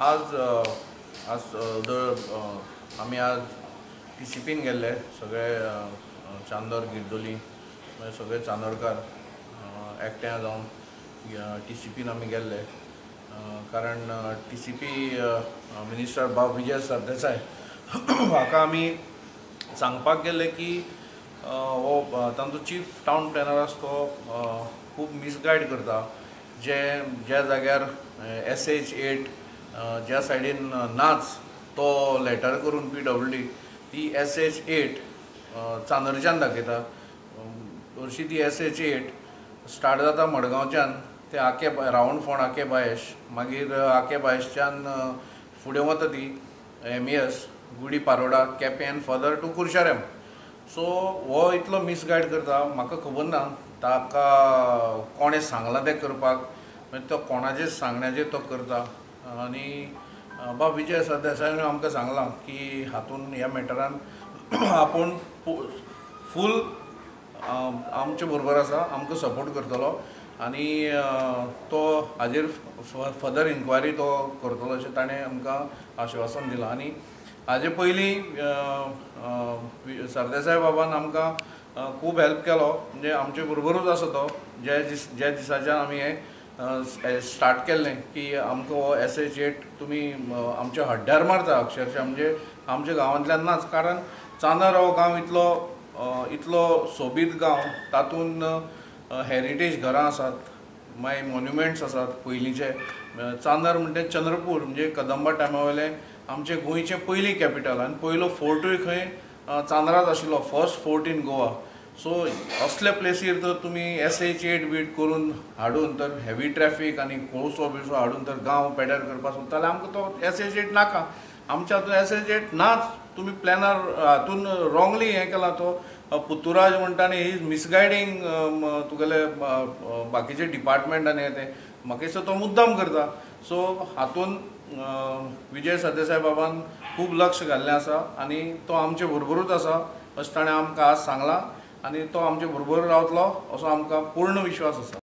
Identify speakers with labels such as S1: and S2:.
S1: आज आज आमी आज टीसीपीन गेल्ले सगळे चांदोर गिरदोली सगळे चांदोरकार एकठांय जावन टीसीपीन आमी गेल्ले, कारण टीसीपी मिनिस्टर बाब विजय सरदेसाय हाका आमी सांगपाक गेल्ले की हो तांचो चीफ टावन प्लॅनर आसा तो खूब मिसगायड करता. जे ज्या जाग्यार SH8 ज्या सायडीन नाच तो लेटर करून PWD ती SH8 चांदरच्यान दाखयता. हरशीं ती SH8 start जाता मडगांवच्यान ते आके रावंड फोंड आके बायश, मागीर आके बायशच्यान फुडें वता ती MES Gudi Paroda Quepem and further to Curchorem. So हो इतलो मिसगायड करता, म्हाका खबर ना ताका कोणें सांगलां तें करपाक, मागीर तो कोणाचें सांगण्याचेर तो करता. आनी बाब विजय सरदेसायान आमकां सांगलां की हातून ह्या मॅटरान आपूण फूल आमचे बरोबर आसा, आमकां सपोर्ट करतलो आनी तो हाजेर फर्दर इन्क्वायरी तो करतलो अशें ताणें आमकां आश्वासन दिलां. आनी हाजे पयलीं सरदेसाय बाबान आमकां खूब हेल्प केलो, म्हणजे आमचे बरोबरूच आसा तो. ज्या दिसाच्यान आमी हें स्टार्ट केल्लें की आमकां हो SH8 तुमी आमच्या हड्ड्यार मारता अक्षरशा, म्हणजे आमच्या गांवांतल्यान नाच, कारण चांदर हो गांव इतलो इतलो सोबीत गांव, तातूंत हेरिटेज घरां आसात, मागीर मॉन्युमेंट्स आसात पयलींचे. चांदर म्हणटे चंद्रपूर म्हणजे कदंबा टायमा वयलें आमचें गोंयचें पयलीं कॅपिटल आनी पयलो फोर्टूय खंय चांदराच आशिल्लो, first fort in Goa. So असल्या प्लेसीर तर तुमी SH8 beat करून हाडून तर हेवी ट्रॅफीक आनी कोळसो बिळसो हाडून तर गांव पेड्यार करपाक सोदता जाल्यार आमकां तो SH8 नाका. आमच्या हातून SH8 नाच, तुमी प्लॅनार हातून रॉंगली हें केलां. तो पुतुराज म्हणटा आनी he is मिसगायडींग तुगेले बाकीचे डिपार्टमेंट आनी हें तें, म्हाका दिसता तो मुद्दाम करता. सो हातून विजय सरदेसाय बाबान खूब लक्ष घाल्लें आसा आनी तो आमचे बरोबरूच आसा अशें ताणें आमकां आज सांगलां आनी तो आमचे बरोबर रावतलो असो आमकां पूर्ण विश्वास आसा.